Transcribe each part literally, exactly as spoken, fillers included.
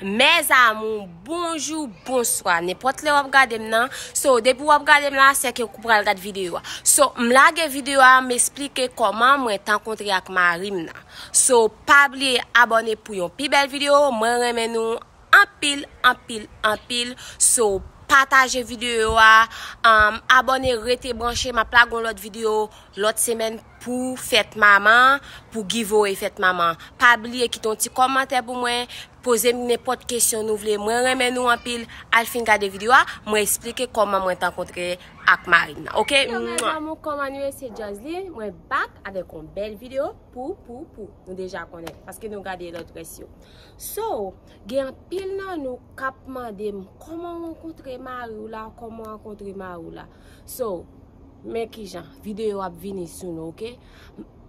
Mes amours, bonjou, bonswa. Nenpòt lè w ap gade m nan. So, depi w ap gade m la, se ke ou pral gad videyo a. So, m lage videyo a, m esplike kòman mwen t ankontre ak mari m nan. So, pa bliye abòne pou yon pi bèl videyo. Mwen renmen nou anpil, anpil, anpil. So, pataje videyo a, um, abòne, rete branche. M ap lage yon lòt videyo lòt semèn pou fèt manman, pou giveaway fèt manman. Pa bliye kite yon ti kòmantè pou mwen, poze m nenpòt kesyon nou vle. Mwen renmen nou anpil. Al fin gade videyo a, mwen esplike kòman mwen t ankontre ak mari m nan. Oke? Yo, mes amours, kòman nou ye? Se Jazly. Mwen back avèk yon bèl videyo pou, pou, pou. Nou deja konnen, paske nou gade lòt rès yo. So, gen anpil nan nou k ap mande m, kòman w rankontre mari w la, kòman w rankontre mari w la. So, men kijan, videyo ap vini sou nou, oke?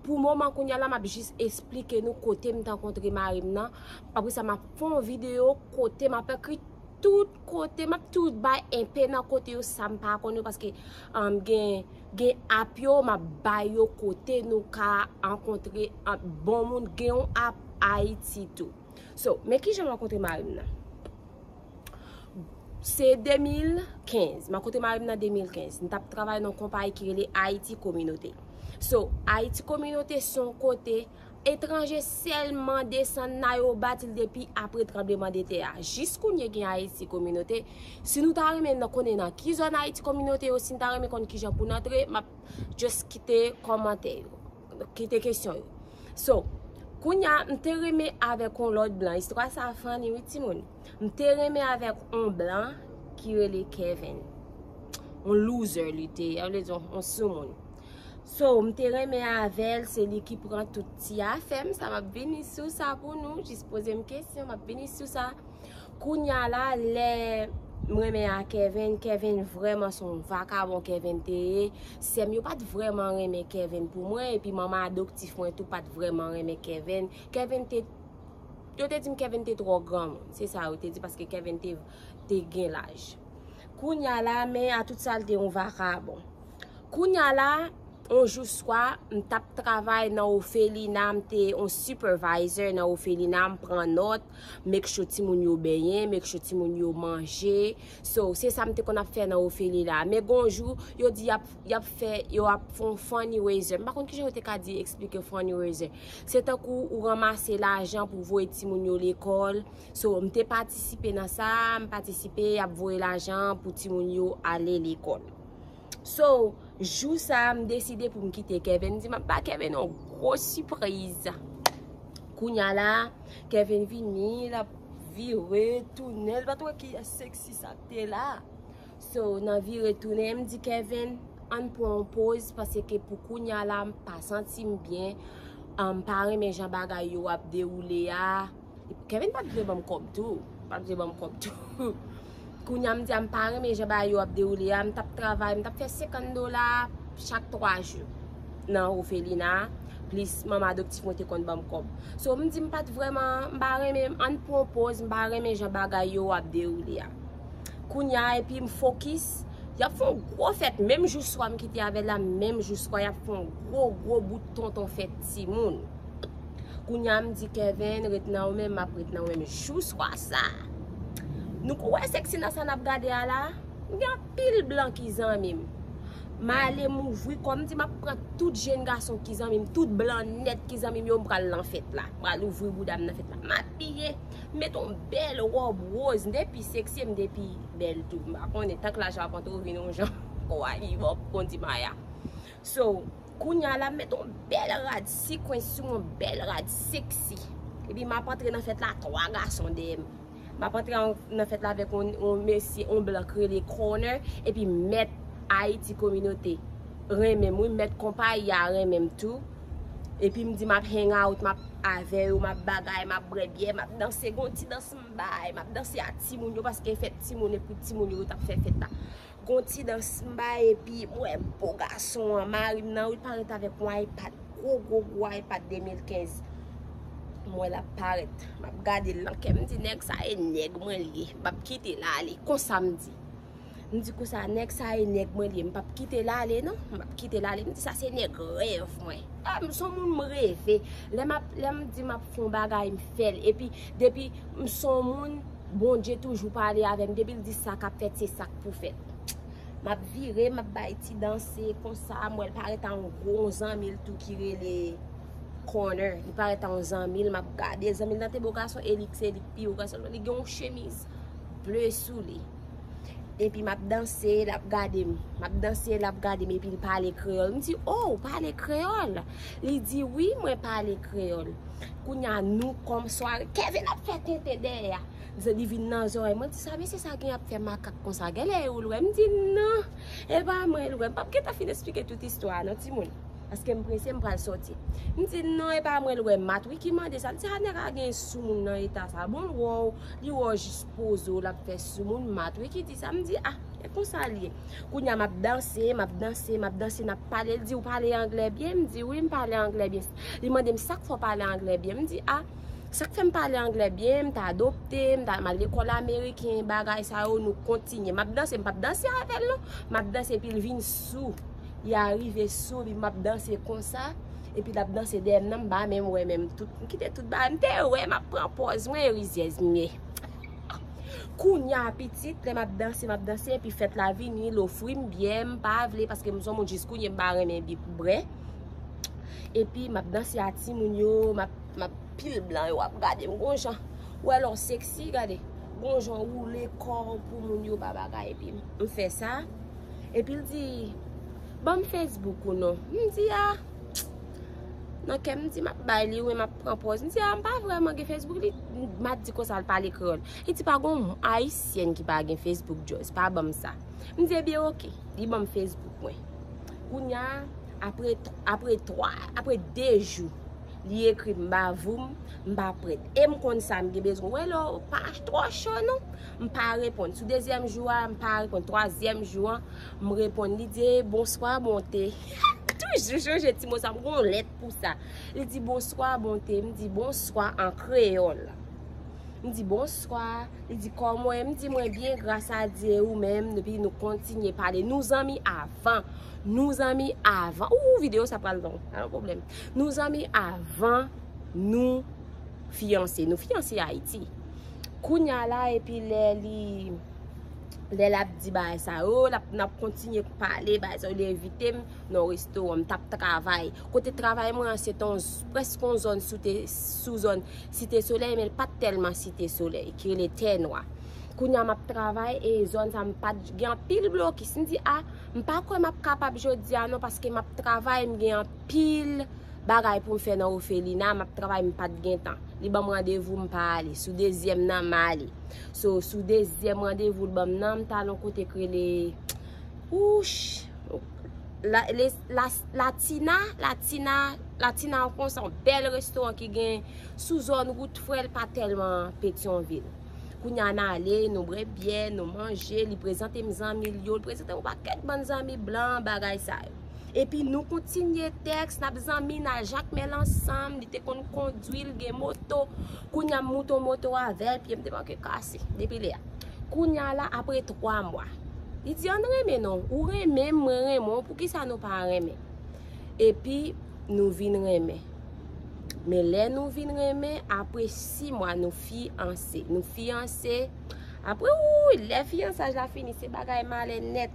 Pou moman kounye a la, m ap jis esplike nou kote m t rankontre mari m nan. Apre sa, m ap fè yon videyo kote m ap ekri tout kote, m ap tou bay enpe nan kote yo sa m pa konn yo, paske, um, gen, gen app yo, m ap bay yo kote nou ka rankontre, um, bon moun, gen yon app Ayiti tou. So, men kijan m rankontre mari m nan. Se de mil kenz. M rankontre mari m nan de mil kenz. M t ap travay nan yon konpayi ki rele Ayiti Kominote. So, Ayiti Kominote se yon kote etranje sèlman desann nan yo bati l depi apre tranblemanndetè a. Jis kounye gen Ayiti Kominote. Si nou ta renmen nan konnen nan ki zòn Ayiti Kominote yo, si n ta renmen konn kijan pou n antre, m ap just kite kòmantè yo. Kite kesyon yo. So, kounye a, m te renmen avèk yon lòt blan. Istwa sa funny, wi, timoun. M te renmen avèk yon blan ki rele Kevin. Yon loser li te ye, vle di yon, yon soumoun. So, m te renmen avè l, se li ki pran tout ti afè m. Sa, m ap vini sou sa pou nou. Jis poze m kesyon, m ap vini sou sa. Kounye a la, lè m renmen a Kevin, Kevin vrèman se yon vakabon Kevin te ye. Sè m yo pa t vrèman renmen Kevin pou mwen, epi manman adoptif mwen tou pa t vrèman renmen Kevin. Kevin te, yo te di m Kevin te twò granmoun. Se sa yo te di, paske Kevin te, te gen laj. Kounye a la, men a tout sa, l te yon vakabon. Kounye a la, yon jou swa, m t ap travay nan ofelina, m te yon supervisor nan ofelina, m pran nòt, make sure timoun yo benyen, make sure timoun yo manje. So, se sa m te konn ap fè nan ofelina. Men gon jou, yo di y ap, y ap fè, yo ap fè yon fundraiser. M pa konn kijan yo te ka di, eksplike fundraiser. Se tankou ou ranmase lajan pou voye timoun yo lekòl. So, m te patisipe nan sa, m patisipe, y ap voye lajan pou timoun yo ale lekòl. So, jou sa a, m deside pou m kite Kevin. M di, m ap ba Kevin yon gwo sipriz. Kounye a la, Kevin vini, l ap vire, tounen. L pa t wè ki sexy sa k te la. So, nan vire tounen, m di, Kevin, ann pran yon poz, paske pou kounye a la, m pa santi m byen. Ah, m pa renmen jan bagay yo ap dewoule a. Kevin pa t vle ban m kòb tou. Pa t vle ban m kòb tou. Kounye a, m di a, m pa renmen jan bagay yo ap dewoule a. M t ap travay, m t ap fè senkant dola chak twa jou nan ofelina, plis manman adoptif mwen te konn ban m kòb. So, m di m pa t vrèman, m pa renmen, ann pran poz, m pa renmen jan bagay yo ap dewoule a. Kounye a, epi m fokis, y ap fè yon gwo fèt, menm jou swa m kite avè l la, menm jou swa, y ap fè yon gwo, gwo bout tonton fèt timoun. Kounye a, m di Kevin, ret nan ou menm, m ap ret nan ou menm. Jou swa sa, nou ko wè sexy nan sa n ap gade a la? M gen anpil blan ki zanmi m. M ale, m ouvri kò m, m di m ap pran tout jenn gason ki zanmi m, tout blan nèt ki zanmi m yo, m pral nan fèt la. M pral ouvri bouda m nan fèt la. M abiye, m met yon bèl wòb woz, m te pi sexy, m te pi bèl tou. M pa konnen, tank lajan ap antre, w vin yon jan, kò a li bò, kondi maya. So, kounye a la, m met yon bèl rad sikwens sou mwen, yon bèl rad sexy. Epi m ap antre nan fèt la, twa gason dèyè m. M ap antre an, nan fèt la avèk yon, yon mesye, yon blan k rele Corner, epi mèt Ayiti Kominote renmen m, wi, mèt konpayi a renmen m tou. Epi m di m ap hang out, m ap avè yo, m ap bagay, m ap bwè byè, m ap danse, gon ti dans m bay, m ap danse a timoun yo, paske fèt timoun, epi timoun yo, yo t ap fè fèt la. Gon ti dans m bay, epi m wè bo gason an, mari m nan, wi, parèt avèk yon iPad, gwo, gwo, gwo iPad de mil kenz. M wè l ap parèt, m ap gade l nan kè m, m di, nèg sa e nèg mwen li ye, m ap kite l ale, konsa m di. M di konsa, nèg sa e nèg mwen li ye. M p ap kite l ale non. M p ap kite l ale. M di sa se nèg rèv mwen. Ah, m se yon moun m reve. Lè m ap, lè m di m ap fè yon bagay, m fè l. Epi depi m se yon moun, Bondye toujou pale avè m. Depi l di sa k ap fèt, se sa k pou fèt. M ap vire, m ap bay ti danse konsa. M wè l parèt a yon gwo zanmi l tou ki rele Corner. Li parèt a yon zanmi l, m ap gade l. Zanmi l nan te bo gason, e li se li k pi wo gason. Li gen yon chemiz ble sou li. Epi m ap danse, l ap gade m. M ap danse, l ap gade m, epi l pale kreyòl. M di, "Oh, ou pale kreyòl?" Li di, "Wi, mwen pale kreyòl." Kounye a, nou kòm sware, Kevin ap fè tenten dèyè a. Li vin nan zòrèy mwen, di sa, "Mesye sa gen ap fè makak konsa. Genlè e ou l wè?" M di, "Non, e pa mwen l wè." M p ap gentan fin esplike tout istwa a non, timoun. Paske m prese, m pral sòti. M di, "Non, e pa mwen l wè." Matwiki mande sa. L di, "A, nèg a gen soumoun nan eta sa." Bon, l wè w, li wè w jis poze w, l ap fè soumoun. Matwiki di sa. M di, "A, e konsa l ye." Kounye a, m ap danse, m ap danse, m ap danse, n ap pale. L di, "Ou pale anglè byen?" M di, "Wi, m pale anglè byen." Li mande m, "Sa k fè w pale anglè byen?" M di, "A, sa k fè m pale anglè byen, m t adopte, m t al lekòl ameriken, bagay sa yo, nou kontinye." M ap danse, m p ap danse avè l non. M ap danse, epi l vin sou. Li arive sou li, m ap danse konsa. Epi l ap danse dèyè m nan, m pa menm wè menm. Tout, m kite tout bagay. M te wè, m ap pran pòz mwen, e rizyèz m ye. Kounye a, pitit, lè m ap danse, m ap danse, epi fèt la vini, l ofri m byè, m pa vle, paske m se yon moun jis kounye, m pa renmen bi-, bwè. Epi m ap danse a timoun yo, m ap, m ap pil blan yo ap gade m gon jan. Ou wè lè w seksi, gade. Gon jan w woule kò w pou moun yo pa bagay, epi m fè sa. Epi l di, "Ban m Facebook ou non." M di, "A." Nan kè m, m di, "M ap bay li, wi, m ap pran pòz." M di, "A, m pa vrèman gen Facebook." Li, m ap di konsa, l pale kreyòl. Li di, "Pa gon ayisyèn ki pa gen Facebook, Joyce. Pa ban m sa." M di, "Ebyen, oke." Li ban m Facebook mwen. Kounye a, apre, apre twa, apre de jou, li ekri m, "M pa voum, m pa prèt." E m konn sa m gen bezwen. Wè lè w pa twò cho non. M pa reponn. Sou dezyèm jou a, m pa reponn. Twazyèm jou an, m reponn. Li di, "Bonswa, bonte." Toujou chonje ti mo sa, m gon lèt pou sa. Li di, "Bonswa, bonte." M di, "Bonswa" an kreyòl. M di, "Bonswa." Li di, "Kòman w ye?" M di, "Mwen byen, gras a Dye, ou menm?" Epi nou kontinye pale. Nou zanmi avan. Nou zanmi avan. Ou, videyo sa pral long. Pa gen pwoblèm. Nou zanmi avan nou fiyanse. Nou fiyanse Ayiti. Kounye a la, epi lè li, lè l ap di bagay sa yo, l ap, n ap kontinye pale, bagay sa yo, li envite m nan restoran, m t ap travay. Kote travay mwen an, se te yon z-, prèske yon zòn sou te, sou zòn Site Solèy, men l pa t tèlman Site Solèy, ki rele Tè Nwa. Kounye a, m ap travay, e zòn sa, m pa t gen anpil blokis. M di, "A, m pa kwè m ap kapab jodi a non, paske m ap travay, m gen anpil bagay pou m fè nan òfelina, m ap travay, m pa t gen tan." Li ban m randevou, m pa ale. Sou dezyèm nan, m ale. So, sou dezyèm randevou l ban m nan, m t al yon kote k rele, wouch, la, le, la, Latina, Latina, Latina, yon konsa, yon bèl restoran ki gen sou zòn wout Frè, l pa tèlman Petyonvil. Kounye a, n ale, nou bwè byè, nou manje, li prezante m zanmi l yo, li prezante m yon pakèt bann zanmi blan, bagay sa yo. Epi nou kontinye tèks, n ap zanmi, n al Jakmèl ansanm, li te konn kondwi, l gen moto. Kounye a, m moute yon moto avè l, pye m te manke kase depi lè a. Kounye a la, apre twa mwa, li di, "Ann renmen non, ou renmen m, mwen renmen w, poukisa nou pa renmen?" Epi nou vin renmen. Men lè nou vin renmen, apre sis mwa, nou fiyanse. Nou fiyanse. Apre, wi, lè fiyansaj la fini, se bagay malè nèt.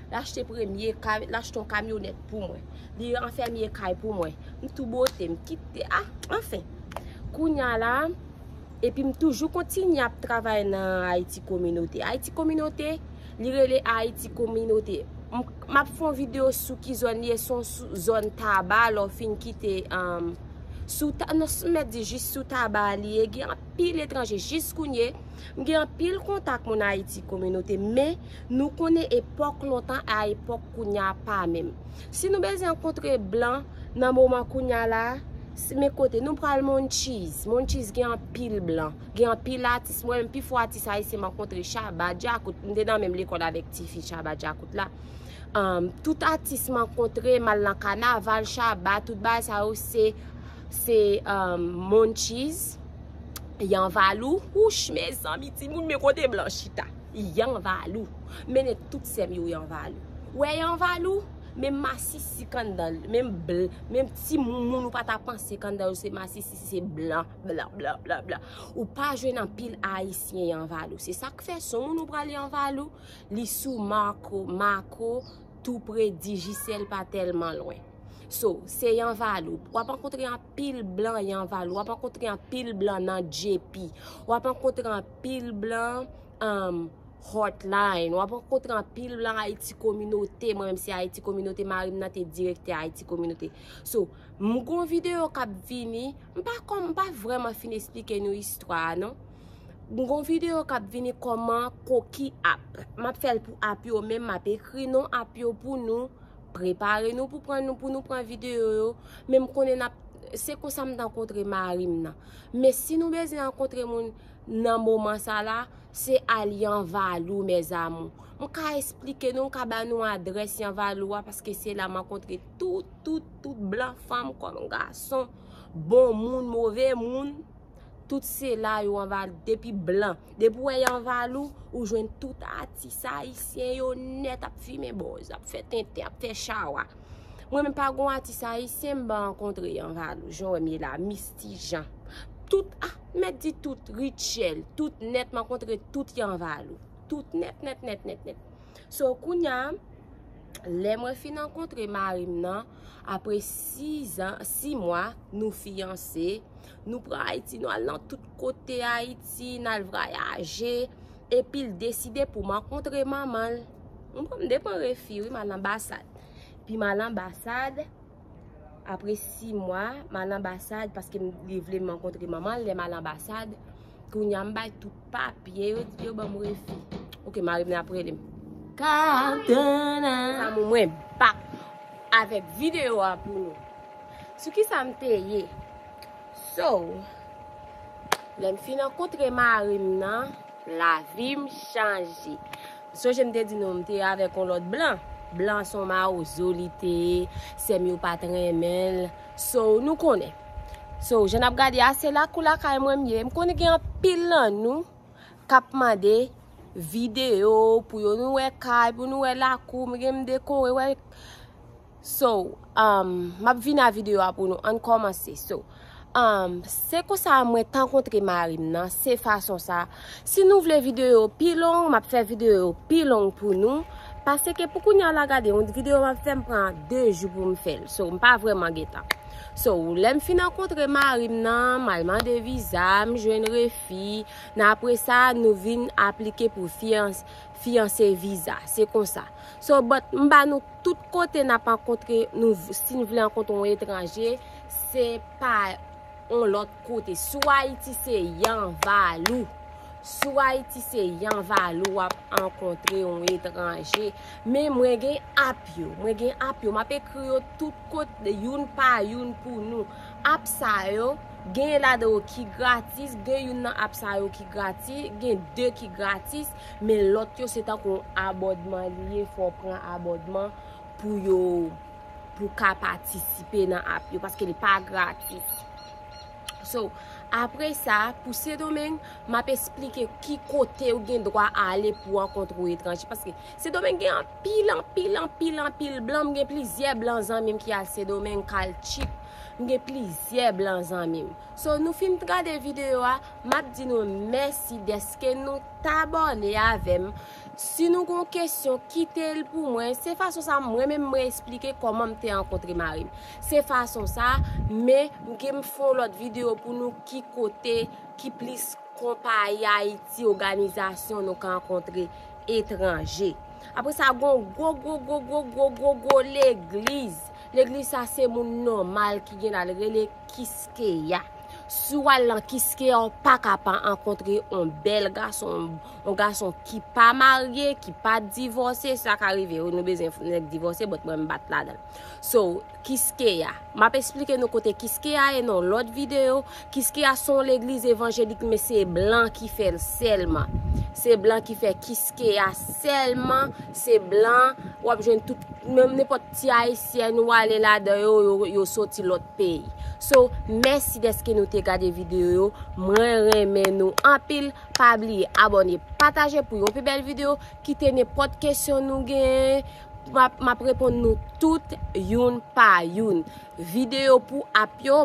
L achte premye ka-, l achte yon kamyonèt pou mwen. Li ranfèmye kay pou mwen. M tou bote, m kite, a, anfen. Kounye a la, epi m toujou kontinye ap travay nan Ayiti Kominote. Ayiti Kominote, li rele Ayiti Kominote. M, m ap fè yon videyo sou ki zòn li ye, se yon sou-, zòn Taba, lè w fin kite, um, sou Ta-, non, m mèt di jis sou Taba li ye, gen anpil etranje. Jis kounye, m gen anpil kontak moun Ayiti Kominote, men nou konnen epòk lontan a epòk kounye a pa menm. Si nou bezwen rankontre blan nan moman kounye a la, s-, men kote nou pral Monchiz. Monchiz gen anpil blan, gen anpil atis. Mwen menm, pi fò atis ayisyen m rankontre, Shabba, Djakout. M te nan menm lekòl avèk tifi Shabba, Djakout la. Um, tout atis m rankontre, m al nan kanaval Shabba, tout bagay sa yo se, se, um, Monchiz, Yanvalou. Wouch, mezanmi, timoun, men kote blan chita. Yanvalou. Mennen tout sè m yo Yanvalou. Wè Yanvalou, menm masisi k anndan l, menm bl, menm ti moun ou pa ta panse k anndan yo se masisi, se blan, blan, blan, blan, blan. Ou pa jwenn anpil Ayisyen Yanvalou. Se sa k fè si yon moun ou pral Yanvalou, li sou Mako, Mako, tou pre Digicel, pa tèlman lwen. So, se Yanvalou. W ap rankontre anpil blan Yanvalou. W ap rankontre anpil blan nan J P. W ap rankontre anpil blan um, Hotline. W ap rankontre anpil blan Ayiti Kominote. Mwen menm se Ayiti Kominote, mari m nan te direktè Ayiti Kominote. So, m gon videyo k ap vini. M pa kòm, m pa vrèman fin esplike nou istwa a, non. M gon videyo k ap vini kòman Koki App. M ap fè l pou app yo menm, m ap ekri non app yo pou nou. Prepare nou pou pran nou, pou nou pran videyo yo. Men m konnen n ap, se konsa m t rankontre mari m nan. Men si nou bezwen rankontre moun nan moman sa la, se al Yanvalou, mes amours. M ka esplike nou, m ka ba nou adrès Yanvalou a, paske se la m rankontre tout, tout, tout blan, fanm kòm gason, bon moun, move moun. Tout se la yo Yanvalou, depi blan. Depi w wè Yanvalou, ou jwenn tout atis ayisyen yo nèt ap fimen bòz, ap fè tenten, ap fè chawa. Mwen menm pa gon atis ayisyen m pa rankontre Yanvalou. Jan w wè m ye la, Misty Jean. Tout, ah, mèt di tout, Rutshelle, tout nèt m rankontre tout Yanvalou. Tout nèt, nèt, nèt, nèt, nèt. So, kounya, lè mwen fin rankontre mari m nan, apre sis an, sis mwa, nou fiyanse, nou pran Ayiti, nou al nan tout kote Ayiti, n al vwayaje, epi l deside pou m rankontre manman l. M pran, m depan refi, wi, m al anbasad. Epi m al anbasad, apre sis mwa, m al anbasad, paske m, li vle m rankontre manman l, lè m al anbasad, kounya m bay tout papye, yo di yo ban m refi. Ok, mari m nan ap rele m. Katana. Sa mwen, mwen bak avèk videyo a pou nou. Sou ki sa m te ye? So, lè m fin rankontre mari m nan, lavi m chanje. Sonje m te di nou, m te avèk yon lòt blan. Blan se yon mawozo li te ye, sè m yo pa t renmen l. So, nou konnen. So, jan n ap gade a, se lakou lakay mwen m ye. M konnen gen anpil nan nou k ap mande videyo pou yo nou wè kay, pou nou wè lakou, m gen m dekore, wè. So, um, m ap vin a videyo a pou nou. Ann kòmanse. So, um, se konsa mwen t rankontre mari m nan, se fason sa. Si nou vle videyo pi long, m ap fè videyo pi long pou nou. Paske pou kounya la, gade, yon videyo m ap fè m pran de jou pou m fè l. So, m pa vrèman gen tan. So, lè m fin rankontre mari m nan, m al mande viza, m jwenn refi. Nan apre sa, nou vin aplike pou fiyans-, fiyanse viza. Se konsa. So, but, m ba nou tout kote n ap rankontre, nou, si n vle rankontre yon etranje, se pa yon lòt kote. Sou Ayiti, se Yanvalou. Sou Ayiti, se Yanvalou w ap rankontre yon etranje. Men mwen gen app yo. Mwen gen app yo. M ap ekri yo tout kote, youn pa youn pou nou. App sa yo, gen ladan yo ki gratis, gen youn nan app sa yo ki gratis, gen de ki gratis, men lòt yo se tankou yon abòdman li ye, fò w pran abòdman pou yo, pou w ka patisipe nan app yo, paske li pa gratis. So, apre sa, pou Sendomeng, m ap esplike ki kote ou gen dwa ale pou rankontre yon etranje, paske Sendomeng gen anpil, anpil, anpil, anpil blan, m gen plizyè blan zanmi m ki al Sendomeng, k al Chip, m gen plizyè blan zanmi m. So, nou fin gade videyo a, m ap di nou mèsi dèske nou t abòne avè m. Si nou gon kesyon, kite l pou mwen. Se fason sa mwen menm mwen esplike kòman m te rankontre mari m. Se fason sa, men m gen m fè yon lòt videyo pou nou ki kote ki plis konpayi Ayiti, òganizasyon nou ka rankontre etranje. Apre sa, gon gwo, gwo, gwo, gwo, gwo, gwo, gwo legliz. Legliz sa se moun nòmal ki gen la, l rele Kiskeya. Si w al nan Kiskeya, ou pa ka pa rankontre yon bèl gason, yon gason ki pa marye, ki pa divòse, sa ka rive, wi, nou bezwen nèg divòse, but mwen m pa t ladan l. So, Kiskeya. M ap esplike nou kote Kiskeya ye nan yon lòt videyo. Kiskeya se yon legliz evanjelik, men se blan ki fè l sèlman. Se blan ki fè Kiskeya sèlman. Se blan, w ap jwenn tout, menm nenpòt ti ayisyèn ou ale ladan yo, yo, yo soti lòt peyi. So, mèsi dèske nou te gade videyo yo. Mwen renmen nou anpil. Pa bliye abòne, pataje pou yon pi bèl videyo. Kite nenpòt kesyon nou genyen. M ap, m ap reponn nou tout youn pa youn. Videyo pou app yo,